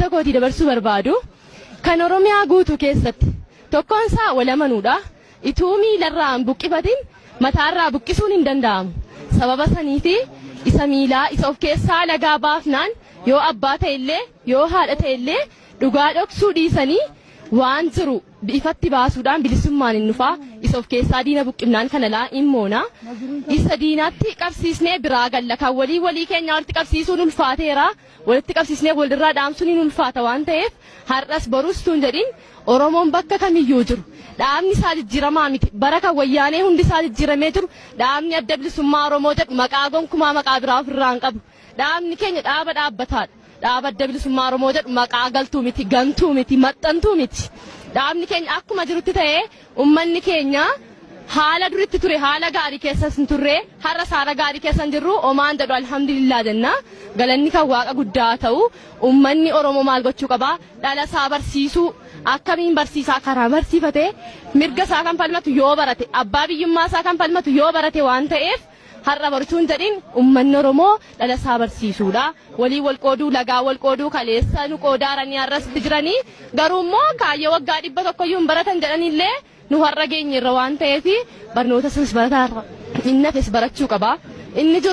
uummata kootii dabarsuu barbaadu kan Oromiyaa guutuu keessatti tokkoon isaa wal amanuudha. Ituu miilarraa hin buqqifatin mataarraa buqqisuun hin danda'amu. Sababa saniifi isa miilaa isa of keessaa lagaa baafnaan yoo abbaa ta'ellee yoo haadha ta'ellee dhugaa dhoksuu dhiisanii waan jiru ifatti baasuudhaan bilisummaan hin dhufaa. Isa of keessaa diina buqqifnaan kana laa hin moona. Isa diinaatti qabsiisnee biraa galla. Kan walii walii keenyaa walitti qabsiisuun ulfaateera. Walitti qabsiisnee walirraa dhaamsuun hin ulfaata waan ta'eef har'as borus tun jedhin Oromoon bakka kamiyyuu jiru dhaabni isaa jijjiiramaa miti. Bara kan Wayyaanee hundi isaa jijjiiramee jiru dhaabni Adda Bilisummaa Oromoo jedhu maqaa gonkumaa maqaa biraa ofirraa hin qabu. Dhaabni keenya dhaaba dhaabbataadha. Dhaaba Adda Bilisummaa Oromoo jedhu maqaa galtuu miti, gantuu miti, maxxantuu miti. Dhaabni keenya akkuma jirutti ta'ee ummanni keenya haala duritti ture haala gaarii keessas hin turre, har'as haala gaarii keessa hin jirru. Omaan jedhu alhamdulillah jenna. Galanni kan Waaqa guddaa ta'u. Ummanni Oromoo maal gochuu qaba? Dhala isaa barsiisuu. Akkamiin barsiisaa? Karaa barsiifatee mirga isaa kan falmatu yoo barate, abbaa biyyummaa isaa kan falmatu yoo barate waan ta'eef har'a barachuu hin jedhin ummanni Oromoo dhala isaa barsiisuudha. Walii wal qooduu, lagaa wal qooduu, kaleessa nu qoodaaranii har'as itti jiranii, garuu immoo kaayyoo waggaa 100 iyyuu hin baratan jedhanillee nu har'a geenye irra waan ta'eef barnoota sanas barataa irra inni hafes barachuu qaba. Inni jiru.